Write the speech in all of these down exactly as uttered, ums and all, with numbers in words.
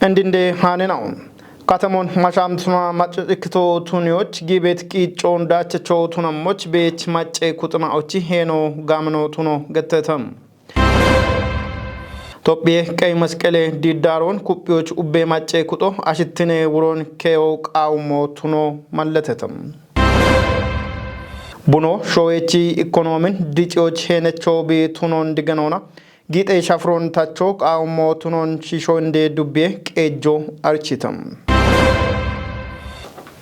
እንድንዴ ሀኔ ነው። ከተሞን ማሻምቱና ማጨጭክቶ ቱኒዎች ጊቤት ቂጮን ዳቸቸው ቱነሞች ቤች ማጨ ኩጥናዎች ሄኖ ጋምኖ ቱኖ ገተተም። ቶጴ ቀይ መስቀሌ ዲዳሮን ኩጴዎች ኡቤ ማጨ ኩጦ አሽትኔ ውሮን ኬዮ ቃውሞ ቱኖ መለተተም። ቡኖ ሾዌቺ ኢኮኖሚን ድጪዎች ሄነቸው ቤ ቱኖን ድገኖና ጊጤ ሻፍሮን ታቸው ቃውሞ ቱኖን ሺሾ እንዴ ዱቤ ቄጆ አርቺተም።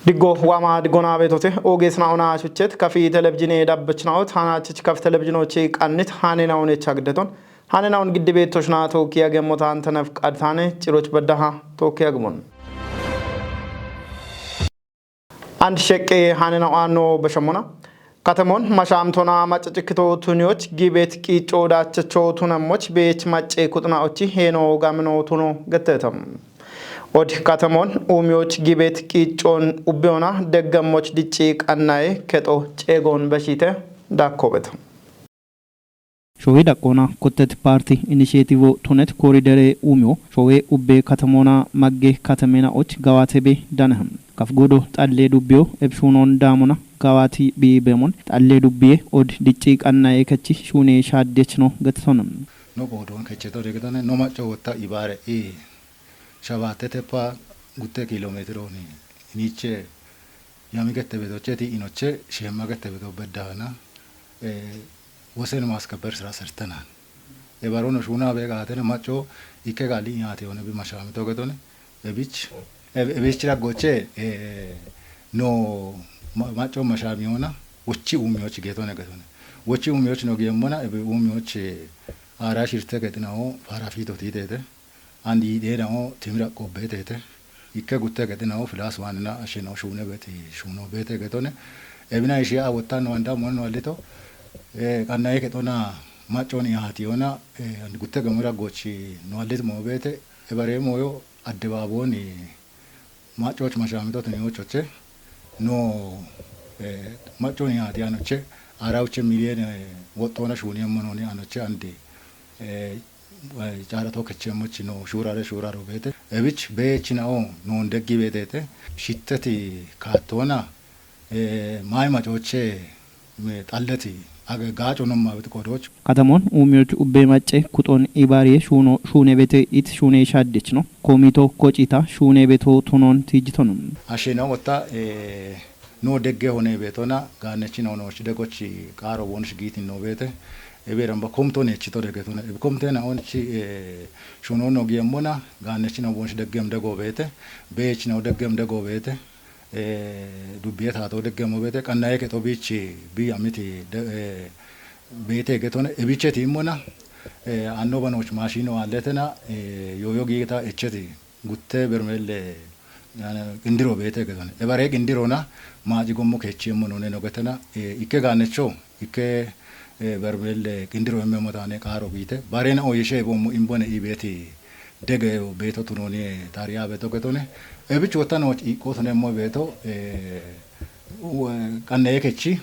ድጎ ዋማ ድጎና ቤቶቴ ኦጌስና ኦና ሹቼት ከፊ ቴሌቪዥኔ ዳበችናኦት ሃናችች ከፍ ቴሌቪዥኖቼ ቃኒት ሃኔናውን የቻግደቶን ሃኔናውን ግድ ቤቶች ናቶ ኪያገሞታ አንተነፍ ቃድታኔ ጭሮች በዳሃ ቶኪያግሞን። አንድ ሸቄ ሃኔናው አኖ በሸሞና ከተሞን ማሻምቶና ማጨጭክቶ ቱኒዎች ጊቤት ቂጮ ዳቸቸው ቱነሞች ቤች ማጨ ኩጥናዎች ሄኖ ጋምኖ ቱኖ ገተተም። ኦድ ከተሞን ኡሚዎች ጊቤት ቂጮን ኡቢዮና ደገሞች ድጪ ቀናዬ ከጦ ጬጎን በሺተ ዳኮበተም። Showee dhaqqoona kottet paarti inisheetivo tunet koorideree uumiyo showee ubbee katamoona maggee katameena'och gawaatebe danaham. Kaf guudo xallee dubbiyo ebshuunoon daamona gawaati biibeemon xallee dubbiye od dicci qanna'ee kachi shuunee shaaddechno gatisonam. No qoodoon kechito degitone no macco wotta ibaare i shabaatete pa gutte kiilo meetirooni iniche yami gette betocheti inoche sheemma gette beto beddahana. Wosen maaskabber sira sertenan. Ebarono shuna be gaatene macco ikke gaali inyate one bi mashamito getone. Ebich ebich raggoche no macco mashamiona wochi umioch getone getone. Wochi umioch no giemmona ebe umioch ara shirte getinawo parafito titete. Andi yiidheenaho timira qobbeeteete. Ikke gutte gedinaho filaas waanina ashshino shuune beeti shuuno beete getone. Ebina ishia wottanno anda monno allito. Qannaye kexona maccooni yaati yona. Andi gutte gamira gochi no allit moo beete. Ebareemoyo addebaabooni maccooch mashaamitote niyochoche. No maccooni yaati anoche. Arauche miliyeene woxxoona shuuni yemmononi anoche andi caara too kechemmochi no shuurare shuuraro beete. Ebich beechinao noon deggi beeteete. Shitteti kaattoona maay macooche xalleti aga gaaco nomma weti qodooch. Katamoon uumiyoch ubbee macce kuxoon ibaariye shuuno shuune bete it shuune shaaddechno koomito kocita shuune beto tunoon tiijjitono. Ashshena wotta no degge hone beetona gaannechi no noochi degochi qaaro wonshi giitin no beete. Ebe ramba komto neechito degetona ebe komte na onchi shuno no giemmona gaannechi no wonshi deggem dego beete. Beech no deggem dego beete. Dubbiye taato deggemo beete qannaye kexo biichi bi amiti beete getone ebicheti immona. Anno banoch maashino alletena yooyo giigeta echeti gutte bermelle qindiro beete gedone. Ebare qindirona maaci gommo keechi emmo none no getena. Ikke gaannecho ikke bermelle qindiro emme motane qaaro giite barena oyishe bommo imbone ibeti dege beeto tunoni tariya beeto getone. Ebich wotano iqoto nemmo beeto qanne kechi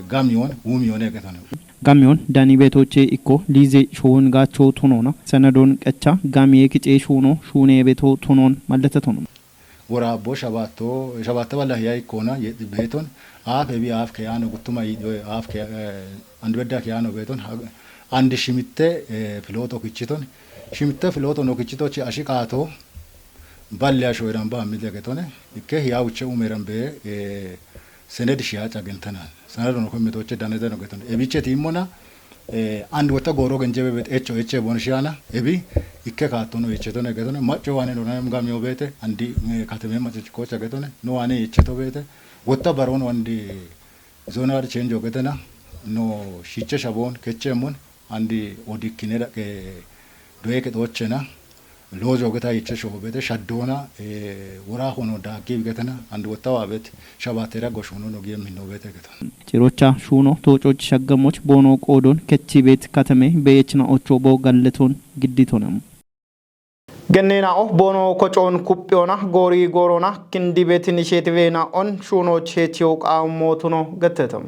gamiyon umiyon getone. Gamiyon dani beetoche ikko liize showon gaacho tunona sanadon qecha gamiye kice shuno shune beeto tunon malletetono. Woraabbo shabaatto shabaatto balla hiya ikkona beeton aaf ebi aaf keyano guttuma yiidhoe aaf ke andi bedda keyano beeton andi shimitte pilooto kichiton shimitte pilooto no kichitochi ashi qaato balli asho eran ba mide getone. Ikke hiya uche umeran be senedi shiya cagentana sanado no kommetoche danede no getone ebiche timmona. Andi wota gooro genjebe bet echo eche bon shiana ebi ikke kaattono echeto ne getone macco wane no nam gamiyo beete andi kateme macco kocha getone no wane echeto beete. Wota barono andi zonal change ogetena no shiche shabon kechemon andi odikkine daqe doyeke dochena. Loozo geta yiche shoobete shaddoona wora hono daaggi getena andi wottawa bet shabatera goshono no giyem hinno bete geta. Cirocha shuno toococh shaggamoch boono qoodon kechi bet katame beyechna ocho bo galleton gidditonam. Genneena'o boono kocoon kuphiyona goori goorona kindi bet initiative na'on shuno chechiyo qaammo tuno gettetam.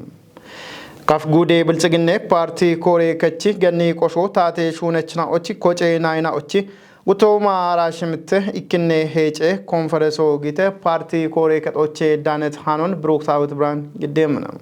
Kaf gude biltsiginne parti kore kechi genni qosho taate shunechna ochi koce nayna ochi Gutooma araashimitte ikkinne heece konferenso gite parti koore kexoche danet hanon Brooktawit Brand giddeemana.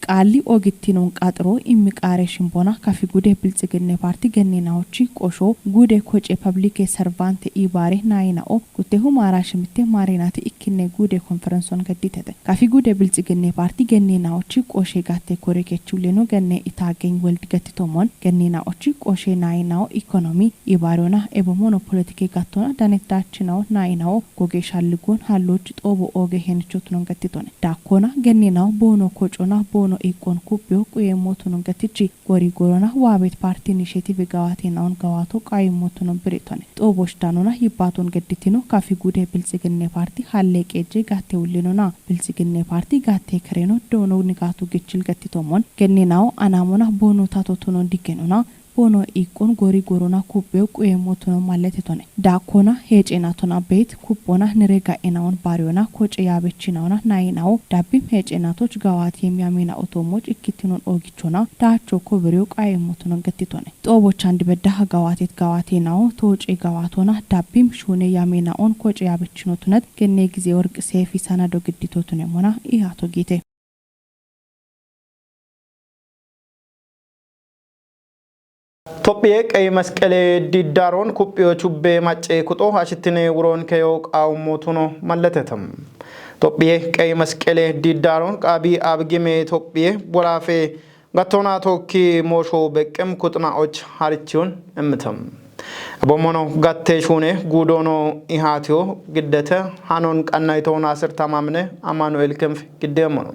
Qaalli ogittinon qaxiro immiqaare shimbona kafi gude bilxiginne parti genneenaochi qosho gude koce pablike servante ibaare naayinao guttehu maaraashimitte maarinati ikkinne gude konferenson gadditete. Kafi gude bilxiginne parti genneenaochi qoshe gatte kore kechulleno genne itaageny weld gattitomon genneenaochi qoshe naayinao ikonomi ibaariyona ebomono politike gattona danettaachinao naayinao goge shalligoon hallochi xoobo ooge henichotunon gattitone. Daakkona genneenao boono kocona boono iqqon kuphiyo quyeemmotunon gattichi gori gorona waabet parti inishetive gawaatenaon gawaato qaayimmotunon biritone. Xooboch danona yibbaaton gadditino kafi gude bilxiginne parti halle qeejje gatte ullinona. Bilxiginne parti gatte kereno doono nigaatu gichil gattitomon genneenao anaamona boono tato tunon diggenona. Boono iqqon gori gorona kuphiyo quyeemmotunon malletetone. Daakkona heeceenatona beet kuphona nire ga'enaon baariyona koce yaabechinaona naayinao dabbim heeceenatoch gawaatiyem yaaminaotoommoch ikkittinon oogichona daacho kobiriyo qaayimmotunon gattitone. Xoobochan dibedda gawaatet gawaateenao tooce gawaatona dabbim shuune yaaminaon koce yaabechinotunet genne gize worq seefi sanado gidditotunemona ihaato giite. Tophiye Qey Masqele Diddaaroon Kuphiyo Chubbe Macce Kuxo Hashittine Wuroon Keyo Qaawummotuno Malletetem. Tophiye Qey Masqele Diddaaroon Qaabi Abgime Tophiye Boraafe Gattoona Tookki Moosho Beqqem Kuxinaoch Harichiyon Emmitem. Abommono Gatte Shuune Guudoono Ihaatiyo Giddete Hanon Qannaytoona Sirtamamine Amaanu'eel Kenf Giddeemmono.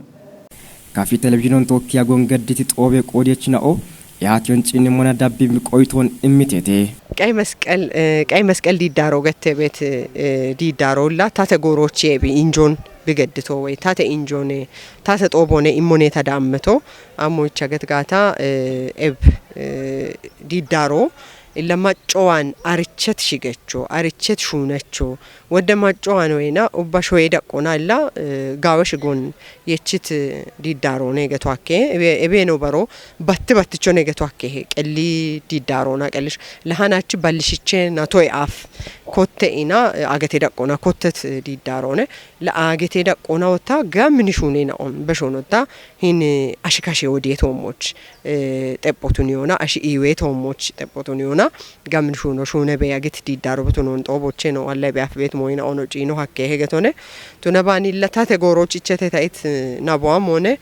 Kafi televizhinon tookkiya gongadditi xoobe qoodiyechina'o, ihaatiyon ciinnimona dabbi qoyitoon immitete. Qey Mesqel, eh, Qey Mesqel diiddaaro gette beet, eh, diiddaaro la tate gooroochi ebi injoon bigeddito woy tate injoone, tate xooboone immoneeta daammeto, ammo icha get gaata, eh, eb, eh, diiddaaro illa maccowaan arichet shigecho, arichet shuunecho, Wodde macco ano ena ubba shoye daqqona illa, eh, gaawe shigon yechit, eh, diiddaarone geto akke, ebe, ebe no baro batti batticho ne geto akke he, qelli diiddaarona, qellish, lahanachi ballishiche na toy af, kotte ina, eh, agete daqqona, kottet, eh, diiddaarone, la agete daqqona otta, ga mini shune na on, beshon otta, hin, eh, ashikashe wodiye toommoch, eh, xeppotun yona, ashi iwe toommoch xeppotun yona, Gamin shuno shune be agit diiddaaro betunon xooboche no, alle be af bet moyina ono ciino hakke hegetone. Tuna bani latate goorochichete tait, eh, naboamone,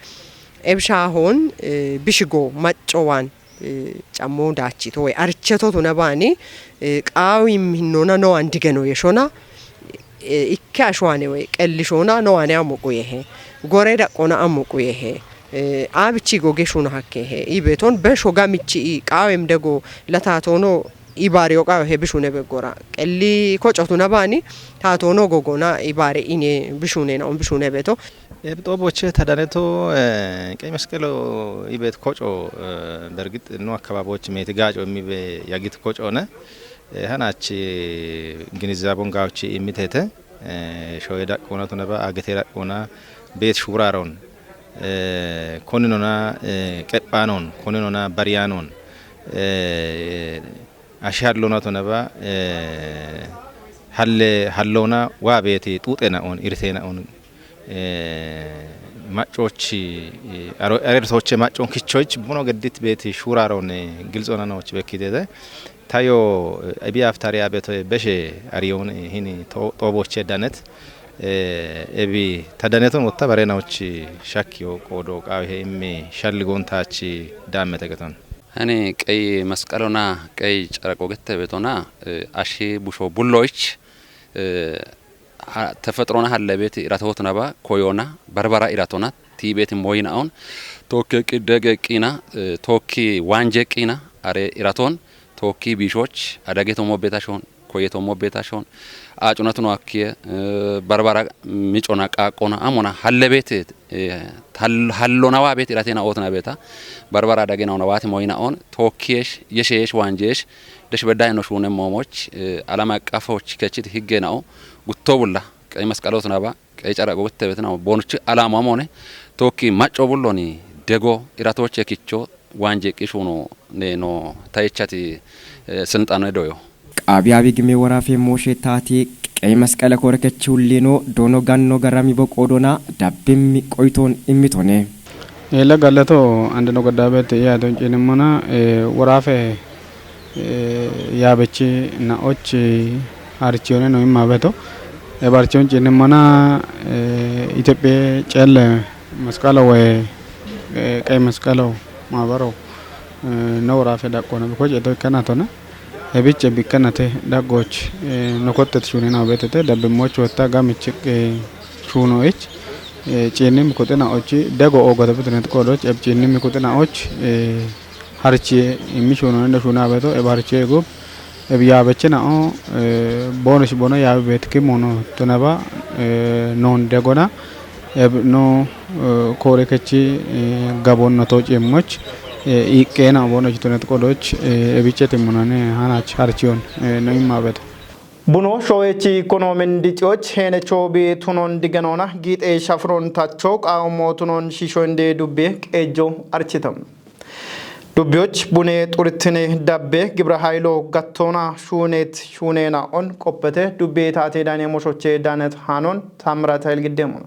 ebsha hon, eh, bishigo macco wan, eh, cammo dachi to we archeto tuna bani, eh, qaawim hinnona no andigeno yeshona, eh, ikke ashwane we qellishona no ane amoqu yehe. Gore daqqona amoqu yehe. Eh, abichi goge shuna hakke he. Ibeton besho gamichi i qaawem dego latatono ibaariyo qaawe he bishune beggora. Qelli kocotu nabani, taatono gogona ibaare ine bishune na on bishune beto. Ebixo boche tadaneto, eh, Qey Mesqelo ibet koco, eh, bergit no akkababoch meti gaaco immibe yagit koco ne. Eh, hanachi ginizabon gaawchi immitete, eh, shoye daqqona tunaba, agete daqqona, beet shuraron, eh, koninona, eh, qephanon, koninona bariyanon, eh, ashi hallona tunaba, eh, halle hallona wa beeti xuxena on, irtena on, eh, maccochi, eh, aro-, arersoche maccon kichoich buno geddit beeti shuraron, eh, gilxona noch bekkitete. Tayo, eh, ebi aftariya beto beshe ariyon, eh, hini to-, toboche danet, eh, ebi tadaneton otta barenaoch shakkiyo qoodo qaawe he immi shalligon taachi daammete geton. Hani Qey Mesqelona, Qey Caraqo gette betona, eh, ashi busho bulloich, eh, ha-, tefexirona hallebet iratotunaba koyona, barbara iratona, tiibet moyinaon, tokke qidde geqqina, eh, tokki wanje qina, are iraton, tokki bishoch, adage tomo betashon, koye tomo betashon, acuna tuno akkiye, eh, barbara micona qaqqona, amona hallebet, eh, hal-, hallona wa bet iratena otna beta, barbara adage naona wati moyinaon, tokkiyesh, yesheyesh, wanjeyesh, Desh bedda ino shune momoch, eh, alama aqafoch kechit higge na'o, gutto bulla, Qey Mesqelot naba, Qey Caraqo gette bet na'o, bonuch alama mone, tokki macco bulloni, dego, iratoche kicho, Waanje qishuno ne no taichati, eh, silxano edoyo. Xaabiyaawi gime woraafe mooshe taati qeyi masqala koore kechi hulliino doono ganno garami boqoodoona dabbimmi qoyitoon immitone. Eela gallato andino gaddaabete yaadon ciinimmona, eh, woraafe, eh, yaabechi na ochi harchiyoone no imma beto. E barchiyoon ciinimmona, eh, Itophiya ceelle masqala woy, eh, qeyi masqala maabaro, eh, no woraafe dhaqqoona bikoch edo ikkanatona. Ebiche bikkanate daggoch, eh, nokotet shuunena obetete dabbemmoch wotta gamich, eh, shuunoich, eh, ciinnim kuxina ochi dego ogote bitinet qodoch eb ciinnim kuxina och, eh, harchi immi shuunonendo shuuna beto eb harchi egu eb yaabechina o, eh, bonus bono yaabi bet kimuno tunaba, eh, non degona eb no, eh, koore kechi, eh, gabon no to ciimmoch, eh, iqqeena bono chitunet qodoch, eh, ebiche timmunane hanach harchiyon, eh, no imma beto. Buno showechi ikonomin diciyoch heenecho bi tunon digenoona giixe shafron tacho qaawammo tunon shisho inde dubbe qeejjo architam. Dubbiyoch bune xurittine dabbe gibra haylo gattoona shuunet shuunena on qoppete dubbe taate daane moshoche daanet haanon Taamiraat Hayil Giddeemona.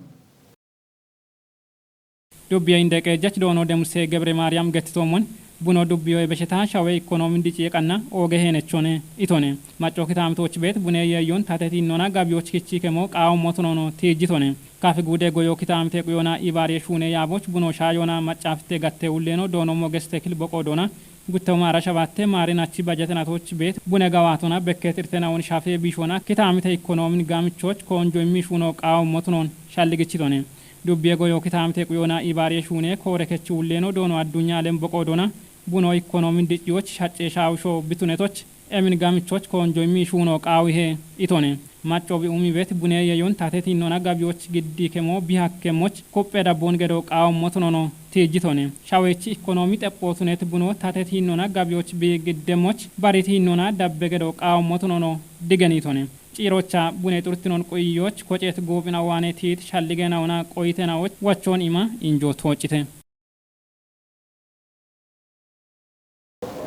Dubbiye inde qeejjach doono Demuse Gebre Maariyam gettitoommon, buno dubbiyo ebesheta shawe ikkonoomin diciye qanna ooge heenechone itone. Macco kitaamtooch beet bune yeeyyon taatetinnona gabiyoch kichi kemo qaawammo tunono tiijjitone. Kaafi guude goyo kitaamte quyona ibaariye shuune yaaboch buno shaayoona maccaafte gatte ulleeno doono Mogeste Kilboqo doona Guttoma ara shabatte maarinachi bajetinatoch beet bune gawaatona bekke xirtenawon shafe biishona kitaamite ikkonoomin gaamichoch koonjo immi shuuno qaawammo tunon shalligichitone. Dubbiye goyo kitaamite quyona ibaariye shuune koore kechi ulleeno doono addunya alem boqo doona buno ikkonoomin diciyoch shacce shaawusho bitunetoch emin gaamichoch koonjo immi shuuno qaawihe itone. Macco bi umi bet bune yeeyyon taatetinnona gabiyoch giddi kemo bi hakkemmoch kuppe dabbon gedo qaawammo tunono tiijjitone. Shawechi ikkonoomi xephootunet buno taatetinnona gabiyoch bi giddemmoch baritinnona dabbe gedo qaawammo tunono digenitone. Ciirocha bune xurtinon quyiyoch kocet guuphina waane tiit shalligenawona qoyitenawoch wachoon ima injo tooccite.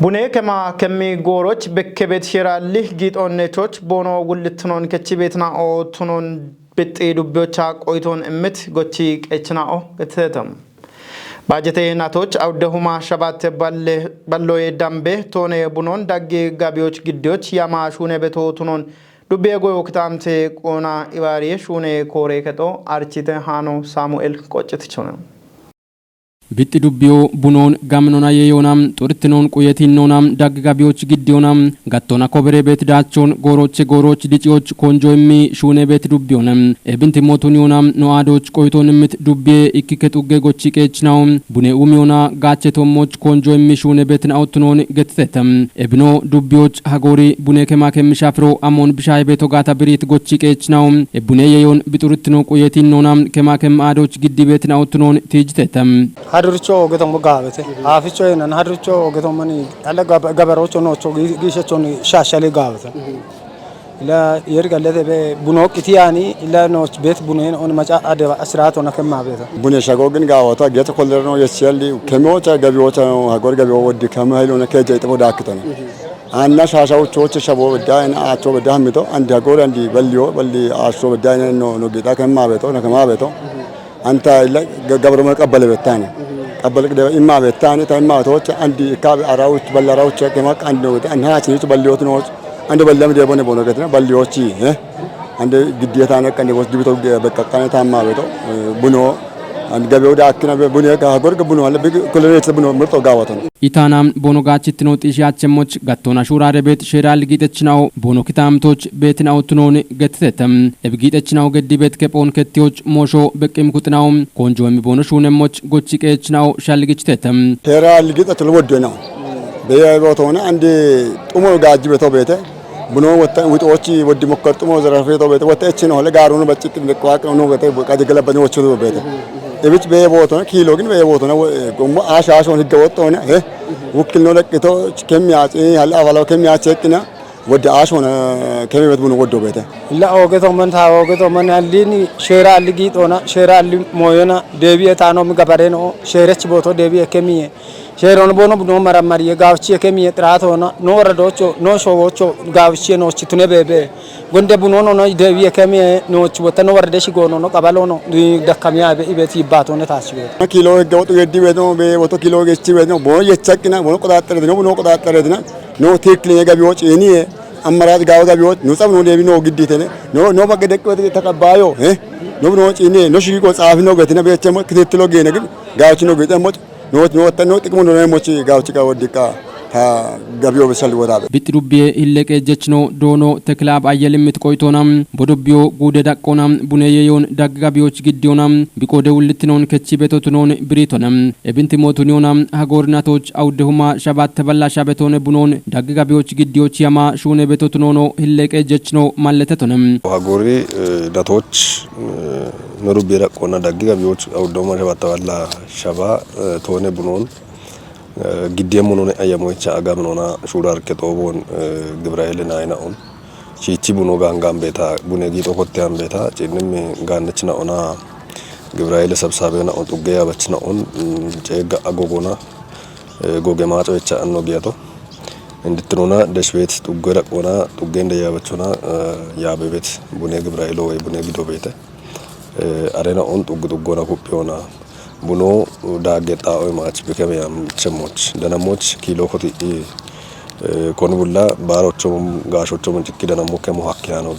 Bune kema kemmi gooroch bekke beet sheeraalli giixoonnechoch boono wullittunon kechi beetina'o tunon bixxi dubbiyocha qoyitoon immit gochi qeechina'o getitetem. Baajete natoch awuddehuma shabatte balle balloye dambe toone bunon daggi gabiyoch giddiyoch yama shuune beto tunon dubbiye goyo kitaamte quuna ibaariye shuune koore kexo archite haano Saamu'el qoccitichone. Bixxi dubbiyo bunoon gaminona yeeyona, xurtinoon quyetinnona, daggi gabiyoch giddiyoona, gattona kobere beet daachoon gooroche gooroch diciyoch konjo immi shuune beet dubbiyoona. Ebinti mootun yoona no aadoch qoyitoon immit dubbiye ikkike xugge gochi qeechinawo, bune uumiyona gaache toommoch konjo immi shuune beet na'o tunoon getitete. Ebino dubbiyoch hagoori bune kema kemmi shafiro amoon bishaaye beeto gaata biriit gochi qeechinawo, ebune yeeyoon bixurittino quyetinnona kema kemmi aadoch giddi beet na'o tunoon tiijitete. Haduricho ogetommo gaabete. Aaficho yeenan haduricho ogetommoni alle gab-, gabarocho noocho gi-, giishechon shaashali gaabete. Ila yer gallete be buno qitiyani ila nooch beet bunen on maca adeba asiraatona kemma beeta. Bune shago gin gaawata geeta kollerno yesiyalli kemocha gabiyocha hagor gabiyo woddi kama haylona keja ixbo daakkitona. Anna shaashawuchoche shabo beddaayina aacho beddaa mito andi hagor andi balliyo balli aacho beddaayina no, no gixa kemma beeto, na kemma beeto. Anta illa ga-, gabroma qabbale bettaani. Qabbale qide imma bettaani, ta imma tocha andi ikkabe arawuch, balle arawuch kema andi no, andi haachinichu balliyotu no, andi ballami debone bono getina, balliyochi, eh? Ande giddiyataana kan debos dibito ge-, beqqaqqaane taammaa beto, eh, buno, andi gabewu daakkina be-, bune ka hagor ge buno, alle big kuleneet buno mirxo gaawatan. Itaana bono gaachittino xiishiyaachemmoch gattoona shuuraare beet sheeraal giixechina'o bono kitaamtoch beetina'o tunoon gettitetem. Eb giixechina'o geddi beet kephoon kettiyoch moosho beqqim kuxina'o konjo emmi bono shuunemmoch gochi qeechina'o shalligichitetem. Sheeraal giixechilo woddena'o. Beye botoona andi xumo gaajji beto beete. Buno wotta wixoochi woddi mokkar xumo zarafeto beete. Wotta echino le gaaruno baccitti beqqo aqno beete qaje galabani wochoto beete. Ebich beye bootona, kiilo gin beye bootona, wo-, eh, gommo aasha aashon higge wottoona, eh, wukkilno leqqito kemmi aaci, hal afalaw kemmi aaci eqqina, wodde aashon, eh, kemmi bet bunu woddo beete. Illa ooge tomman taa ooge tomman allini sheera alli giixoona, sheera alli mooyona, deebi'e taano mi gabareno, sheerech booto deebi'e kemmiye. Sheerono boono buno marammariye gaawchiye kemiye xiraato no, no worradocho, no showocho gaawchiye noochi tune beebe. Gonde bunono no dewiye kemiye noochi wota no worrade shigono no qabalono dakkamiya be ibet yibbaatone taashiwe. Kilo hegge wotu geddi weno be woto kilo gechi weno boono yechakkina boono qoxaaxxaredina boono qoxaaxxaredina no tiikkilenya gabi wociniye ammarat gaawo gabi woc nu tsam no deebi no gidditene no no bagge deqqi weti taqabbayo eh no no cine no shiqo tsaafino getina beechemo kitittilo geene gin gaawchino geexemo no no tanno xiqimo no mochi gaawchi ka woddiqa ta gabiyo besal worabe. Bixi dubbiye hilleqe jechino doono Tekilaab Ayyelimmit qoytoona, bo dubbiyo guude daqqoona, buneeyye yoon daggi gabiyoch giddiyoona, biqoode wullittinoon kechi betotunoon biriitona. Ebinti mootuniyoona hagoorinaatoch awudde huma shabatte balla shabetoone bunoon daggi gabiyoch giddiyoch yama shuune betotunoono hilleqe jechino malletetona. Hagoori eh, datoch eh, no dubbiye daqqoona daggi gabiyoch awudde huma shabatte balla shaba eh, toone bunoon eh, giddiye munoone ayyamoyicha agamnoona shuura arke xooboon eh, Gibiraayele naayina'on. Shiichi buno gaangaan beeta, bune giixo kotte han beeta, ciinnimmi gaannichi na'ona Gibiraayele sabsaabe na'on xugge yaabachi na'on mm, ceegga agogona eh, goge maaco echa anno giyato. Indittinona deshbeet xugge daqqona xugge inde yaabachona eh, yaabe beet bune Gibiraayelo woy bune gido beete. Eh, arena on xuggu xuggona kuphiyona buno daagge xaa'oy maach bikeme yam chemoch danamoch kiilo koti i eh, koni bulla baarochomum gaashochomum cikki danammo kemo hakkiyano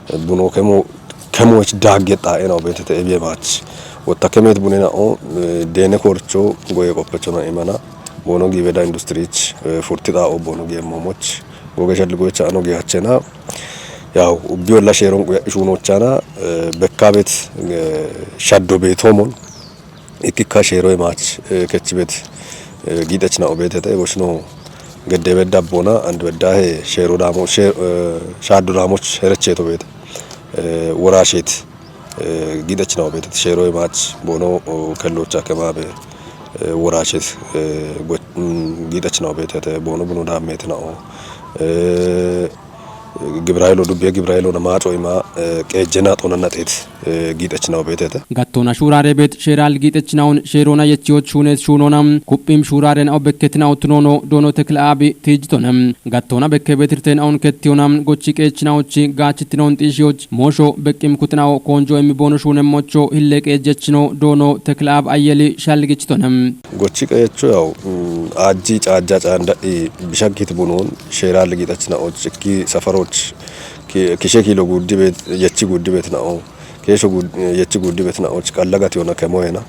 eh, buno kemo kemoch daagge xaa'ena obetete ebiye maach wotta kemet bunena o eh, deene korcho goye qoppechona imana bono giibeda industrich eh, furti xaa'o bono giemmomoch goge shalli goyecha ano giyachena yaw ubbi olla sheeron quya ishunochana eh, bekka bet eh, shaddo betomon ikkikka sheeroy maach eh, kechibet eh, giidachna obetete boshno gedde bedda bona and bedda he sheero damo she, eh, shaddo damo herecheto bet eh, worashet eh, giidachna obetete sheeroy maach bono oh, kellocha kemabe eh, worashet eh, go- mm, giidachna obetete bono buno dametna o eh, Gibira haylo dubbiye gibira haylona maaco ima eh, qeejjena xonanna xeet eh, giixechinaw beetete. Gattoona shuuraare beet sheeraal giixechinawn sheeroona yechiyoch shuuneet shuunoona kuphim shuuraaren aw bekketina'o tunoono doono tekila'aabi tiijjitona. Gattoona bekke beetirteen awun kettiyoona gochi qeechinawochi gaachittinawun xiishiyoch moosho beqqim kutinawo koonjo immi boono shuunemmocho hille qeejjechino doono tekila'aab ayyeli shalligichitona. Gochi qeecho yaw mm, aajji caajja caandadhi bishaggit bunoon sheeraal giixachina'och ikki safaroch ki- kishe kiilo guuddibet yechi guuddibet na'o keesho guud- yechi guuddibet na'och qalla gatiyona kemoyena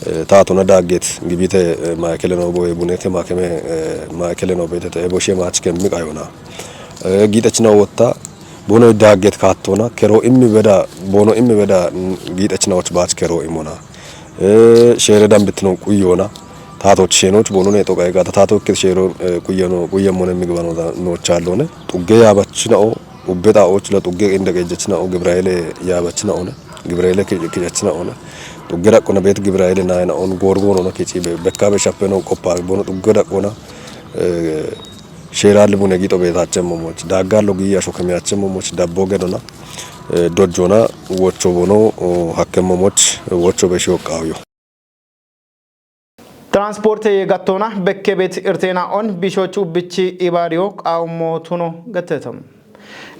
Eh, taatona daagget gibite eh, maakele noo boye bunete maakeme eh, maakele noo beetete eh, boshe maach kemmi qayona Eh, giixachina wotta bonoy daagget kaattona kero immi beda bono immi beda mm, giixachinawoch baach kero imona Eh, sheere dambitino quyyoona taatoch sheenoch boonone xoqa egaata taato ikke sheero eh, quyyano quyyemmone migibano noochaalloone xugge yaabachinao ubbe xaa'ooch la xugge inda qeejjachinao gibiraa'eele yaabachinaone gibiraa'eele kicachina'one xugge raqqona beet gibiraa'eele naayina'on goorgoonona kici bekkabe shappeno qoppaabe bono xugge raqqona eh, sheeraalli bune giixo beetaachemmomoch daaggaallo giiyasho kemiyachemmomoch dabbo gedona eh, dojjona wocho bono oh, hakkemmomoch wocho beshi hoqqaawyo. Transporte gattoona bekke beet irteena on bishochu bichi ibaariyo qaawmo tuno gattetam.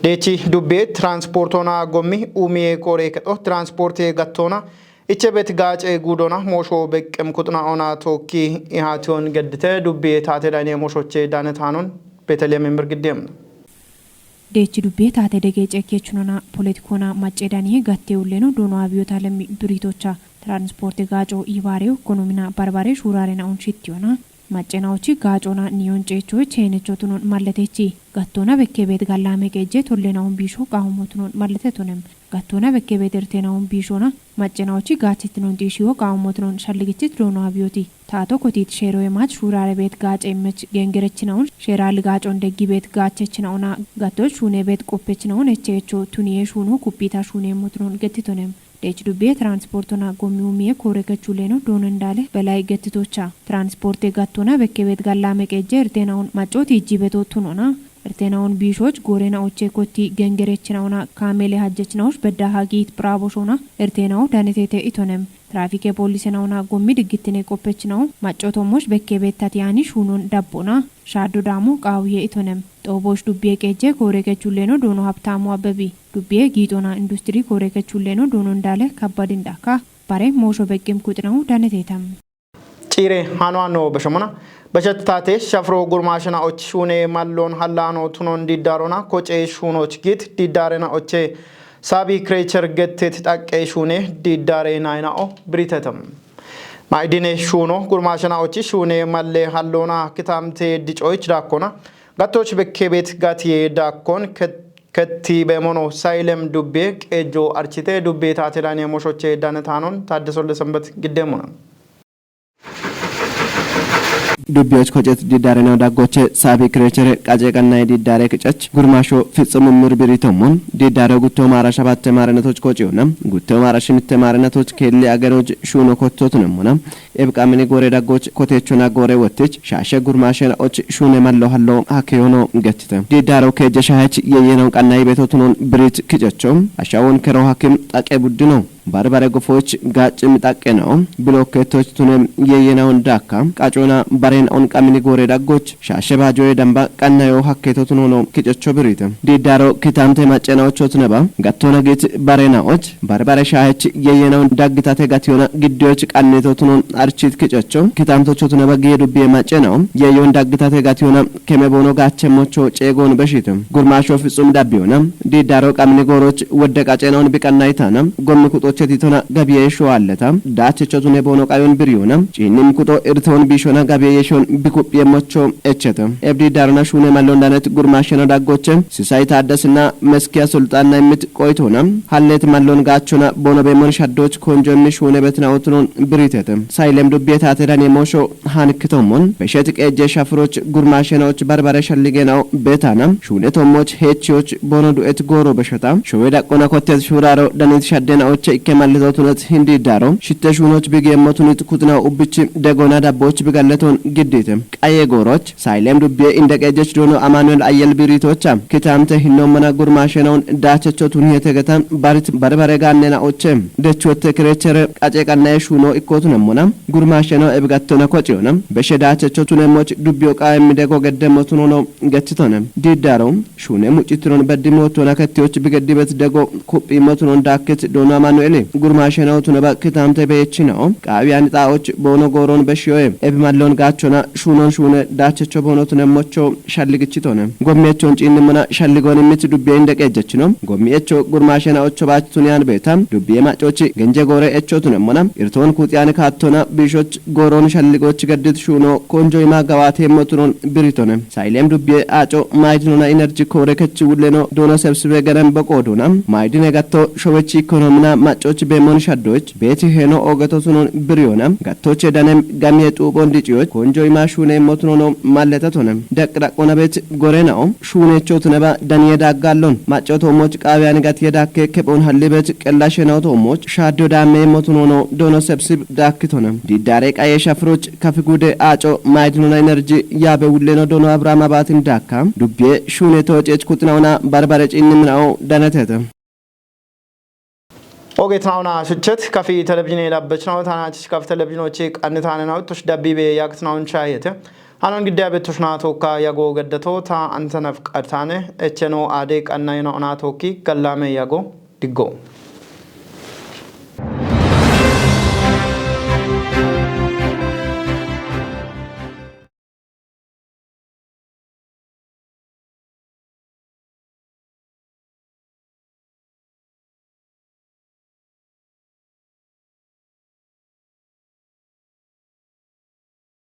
Deechi dubbe transportona gommi umiye kore kedo transporte gattoona iche beet gaace guudona moosho beqqem kuxna ona tookki ihaation geddite dubbe taate dayne mooshoche daane taanon Beteliyeem mirgiddeem. Deechi dubbe taate dege cekkechunona poletikoona macce daniye gatte ulleno doono abiyoota lemmi biritocha transporte gaaco yibaareyo konomina barbare shuuraarena unshittiyona maccenaochi gaacona niyon ceechoye cheenechotunon malletechi gattoona bekke beet gallaame qeejje tollena un biisho qaawumotunon malletetonem gattoona bekke beet ertena un biishona maccenaochi gaachitinon xiishiyo qaawumotunon shalligichit doono abiyooti taato kotiit sheeroye maach shuuraare beet gaace immech gengerechinaun sheeraal gaacon deggi beet gaachechinauna gattoch shuune beet qoppechinaun echeecho tuniye shuuno kuppiita shuuneemmotunon gettitonem. Deech dubbiye transportona gommi umiye koore kechuleeno doono indaale belay gettitocha transporte gattoona bekke beet gallaame qeejje irteenaun maccooti ijji beto tunona Irteenaun biishoch goorena ochee kotti gengerechinauna kaamele hajjechinaosh bedda hagiit piraaboshoona irteenau danetete itonem. Tiraafike poolisenauna gommi diggitine qoppechinau maccootommosh bekkee beettati ani shuunon dabbona. Shaaddo daamo qaawuye itonem. Xoobosh dubbiye qeejje koore kechulleeno doono habtaamu abbebi. Dubbiye giixona industiri koore kechulleeno doono ndaale kabbadin dhakka. Bare moosho beqqim kuxinau daneteetam. Ciire hano hano beshomona. Beshet taate shafro gurmaashana och shuune malloon hallaano tunon diddaarona kocee shuunoch giit diddaarena oche saabi kireecher gettet xaqqee shuune diddaare nayna'o biritetam. Ma'idine shuuno gurmaashana ochi shuune malle halloona kitaamte dicoich daakkona gattoch bekkebet gatiye daakkon ket- ketti beemono saylem dubbe qeejjo archite dubbe taatelane moshoche danetaanon taaddesolle sanbat giddeemona. Dubbiyoch kocet diddaarena daggoche saabi kireechere qace qannaye diddaare qicach gurmaasho fitsum mirbiri tommon diddaare gutto maara shabatte maarenatoch kociyona gutto maara shimitte maarenatoch keelli ageroj shuuno kottotunemmona ebqamini goore daggoch kotechona goore wottich shaashe gurmaashena och shuune mallo hallo hakeyono gettite diddaaro keejje shaahech yeyenon qannayi betotunon birit kicecho ashawon kero hakim xaqe buddino Barbare gofoch gaccim xaqqena'o bilokketoch tunem yeyena'on daakka qacona baren onqamini goore daggoch shaashe baajoye damba qannayo hakketotunono kicecho birite. Diddaro kitamte maccenaocho tuneba gattona git barena'och barbare shaahech yeyena'on daggitate gatiyona giddiyoch qannetotunon archit kicecho kitamtocho tuneba giye dubbiye maccena'o yeyon daggitate gatiyona keme boono gaachemmocho ceegon beshite. Gurmaasho fitsum dabbiyona diddaro qamni gooroch wodde qacenaun biqannaytana gommi kuxocheti tona gabiye sho alleta daachecho tune boono qayon biriyona ciinnim kuxo irtoon biishona gabiye yeshon bikuphiye mocho echeta. Ebdi darona shuune mallon danet gurmaasheno daggoche sisay taaddasina meskiya sulxanna immit qoytona hallet mallon gaachona boono beemon shaddoch konjo immi shuune betina otunon biritete. Saylem dubbiye taate dani moosho hanikitommon beshet qeejje shafuroch gurmaashenoch barbare shalligenaw betana shuune tommoch heechiyoch boono du'et gooro besheta showe daqqona kottet shuraro danit shaddena oche ikke mallitotunet hindi daro shitte shuunoch bigiye motunit kutna ubbich degona dabboch bigalleton giddite. Qaye gooroch saylem dubbiye inde qeejjech doono amanuel ayyel biritocha kitamte hinnommona gurmaashenawun daachecho tuniyetegeta barit barbare gaannena oche dechotte kirechere qace qannaye shuuno ikkotunemmona gurmaasheno ebigattona kociyona beshe daachecho tunemmoch dubbiyo qaemmidego geddemmotunono gettitone. Diddaro shuune muccittinon beddimootona kettiyoch bigeddibet dego kuphiimotunon daakkit doono amanu'eli gurmaasheno tuneba kitamte beyechinao qaawiyan xaa'och boono gooron beshiyoye ebimallon gaachona shuunon shuune daachecho boono tunemmocho shalligichitone. Gommi echon ciinnimona shalligon immit dubbiye inde qeejjechino gommi echo gurmaashena ocho baach tuniyan beeta dubbiye macochi genje goore echo tunemmona irtoon kuuxiyan kaattona biishoch gooroon shalligoch gaddit shuuno konjo ima gawaate motunon biritone. Saylem dubbiye aaco maydinona inerji koore kechi wulleno doono sebsibe genen beqoodona maydine gatto showechi ikonomina macoch beemon shaddoch beeti heeno ogeto sunon biriyona gattoche danem gamiye xuuphon diciyoch konjo ima shuune motunono malletetone. Daqdaqona bet gorena'o shuunecho tuneba daniye daggallon maco toomoch qaawiyan gatiye dakke kephon hallibet qella shenao toomoch shaaddo daammeye motunono doono sebsib daakkitone. Diddare qaye shafuroch kafi gude aaco maydinona inerji yaabe wulleno doono abrahaam abaatin daakka dubbiye shuune toocech kuxinawuna barbare ciinnimina'o danetete. Ogetnauna shuchet kafi televizhine dabbechnaw tanach kaf televizhinoche qannitanenaw tush dabbibe yaktnaun chayete. Hanon giddiya bettushna tokka yago geddato ta antanaf qartane echeno ade qannayna ona tokki gallame yago diggo.